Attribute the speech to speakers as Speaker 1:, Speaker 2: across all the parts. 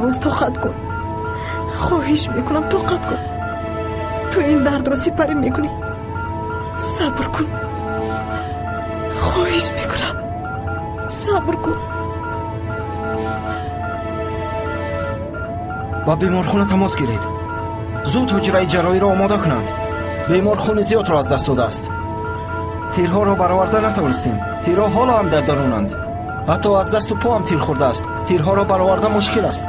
Speaker 1: Явуз, тоқат кун. Хоҳиш мекунам, тоқат кун. Ту ин дардро сипарӣ мекунӣ. Сабр кун. Хоҳиш мекунам, сабр кун.
Speaker 2: Ба беморхона тамос гиред. Зуд ҳуҷраи ҷарроҳиро омода кунанд. Бемор хуни зиёдро аз даст додааст. Тирҳоро бароварда натавонистем. Тирҳо ҳоло ҳам дар дарунанд. Ҳатто аз дасту по ҳам тир хӯрдааст. Тирҳоро бароварда мушкил аст.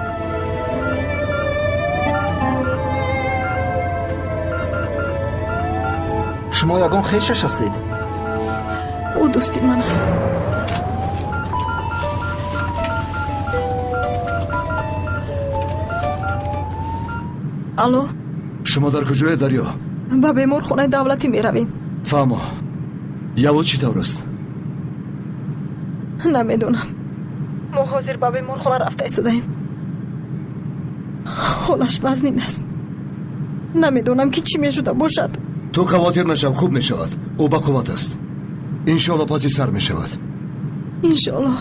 Speaker 2: Шумо ягон хешаш ҳастед?
Speaker 1: Ӯ дӯсти ман аст. Алло?
Speaker 3: Шумо дар куҷое, Дарё?
Speaker 1: Ба беморхонаи давлатӣ меравем.
Speaker 3: Фаҳмо. Явуз чӣ тавр аст?
Speaker 1: Намедонам. Мо ҳозир ба беморхона рафта истодаем. Ҳолаш вазнин аст. Намедонам ки чӣ мешуда бошад.
Speaker 3: Ту хавотир нашав, хуб мешавад. Ӯ ба қувват аст. Иншоалло паси сар мешавад.
Speaker 1: Иншоалло.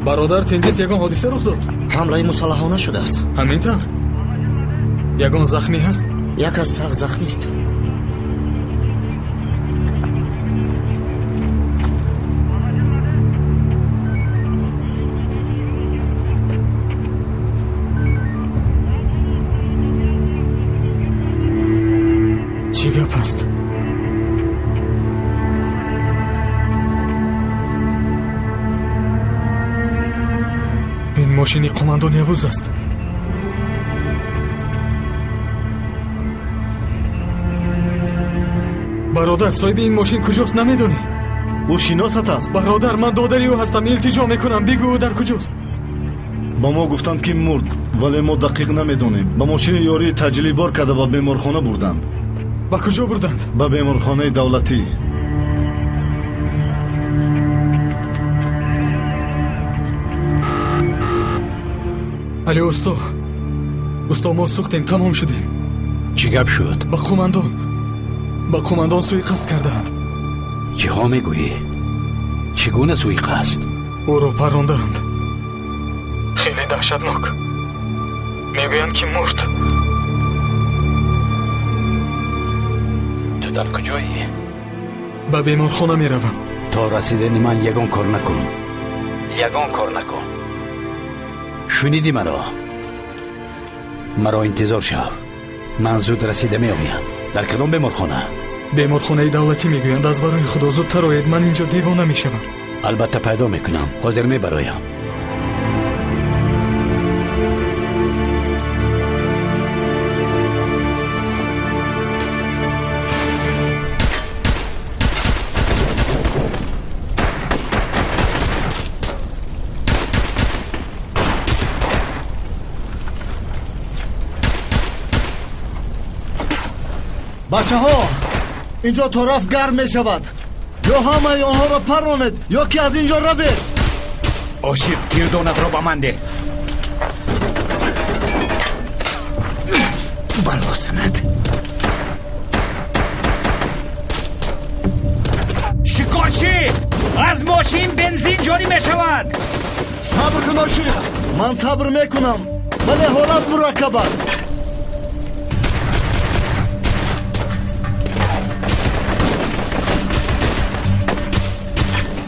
Speaker 4: Бародар, Тенгиз, ягон ҳодиса рух дод?
Speaker 5: Ҳамлаи мусаллаҳона шудааст.
Speaker 4: Ҳамин тавр? Ягон захмӣ ҳаст?
Speaker 5: Як аз сахт захмист.
Speaker 4: Чӣ гап аст? Мошини қумандон Явуз аст. Бародар, соҳиби ин мошин куҷост, намедонӣ?
Speaker 6: Ӯ шиносат аст?
Speaker 4: Бародар, ман додари ӯ ҳастам. Илтиҷо мекунам, бигӯ ӯ дар куҷост.
Speaker 6: Ба мо гуфтанд, ки мурд, вале мо дақиқ намедонем. Ба мошини ёрии таъҷилӣ бор карда ба беморхона бурданд.
Speaker 4: Ба куҷо бурданд?
Speaker 6: Ба беморхонаи давлатӣ.
Speaker 4: Алё, усто. Усто, мо сӯхтем, тамом шудем.
Speaker 7: Чӣ гап шуд?
Speaker 4: Ба қумандон. Ба қумандон суиқасд кардаанд.
Speaker 7: Чиҳо мегӯӣ? Чӣ гуна суиқасд?
Speaker 4: Ӯро паррондаанд. Хеле даҳшатнок. Мегӯянд, ки мурд.
Speaker 7: Ту дар куҷоӣ?
Speaker 4: Ба беморхона меравам.
Speaker 7: То расидани ман ягон кор накун. Ягон кор накун. Шунидӣ маро? Маро интизор шав. Ман зуд расида меоям. Дар кадом беморхона?
Speaker 4: Беморхонаи давлатӣ мегӯянд. Аз барои худо зудтар оед, ман инҷо девона мешавам.
Speaker 7: Албатта пайдо мекунам. Ҳозир мебароям.
Speaker 6: Бачаҳо, инҷо то рафт гарм мешавад. Ё ҳамаи онҳоро парронед, ё ки аз инҷо равед.
Speaker 7: Ошиқ, тирдонатро ба ман деҳ. Бало занад.
Speaker 8: Шикорчӣ, аз мошин бензин ҷорӣ мешавад.
Speaker 3: Сабр кун, ошиқ.
Speaker 6: Ман сабр мекунам, вале ҳолат мураккаб аст.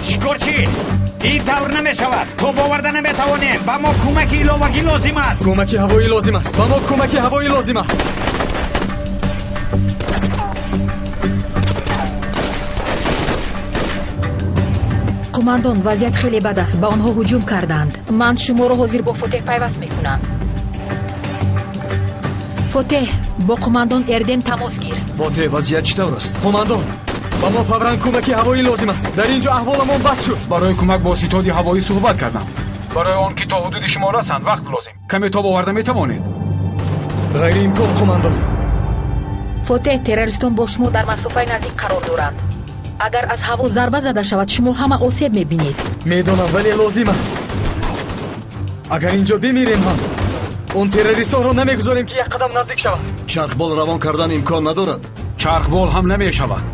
Speaker 8: Шикорчӣ, ин тавр намешавад. То боварда наметавонем. Ба мо кӯмаки иловагӣ лозим аст.
Speaker 4: Кӯмаки ҳавоӣ лозим аст. Ба мо кӯмаки ҳавоӣ лозим аст.
Speaker 9: Қумандон, вазъият хеле бад аст. Ба онҳо ҳуҷум карданд. Ман шуморо ҳозир бо Фотеҳ пайваст мекунам. Фотеҳ, бо қумандон Эрдем тамос гир.
Speaker 3: Фотеҳ, вазъият чӣ тавр аст?
Speaker 4: Қумандон, ба мо фавран кӯмаки ҳавоӣ лозим аст. Дар ин ҷо аҳволамон бад шуд.
Speaker 10: Барои кӯмак бо ситоди ҳавоӣ суҳбат кардам.
Speaker 11: Барои он ки то ҳудуди шумо расанд вақт лозим.
Speaker 10: Каме тоб оварда метавонед?
Speaker 4: Ғайриимкон, қумандон.
Speaker 9: Фотеҳ, террористон бо шумо дар масофаи наздик қарор доранд. Агар аз ҳаво зарба зада шавад, шумо ҳама осеб мебинед.
Speaker 4: Медонам, вале лозим аст. Агар инҷо бимирем ҳам, он террористонро намегузорем, ки як қадам наздик шаванд.
Speaker 3: Чархбол равон кардан имкон надорад.
Speaker 8: Чархбол ҳам намешавад.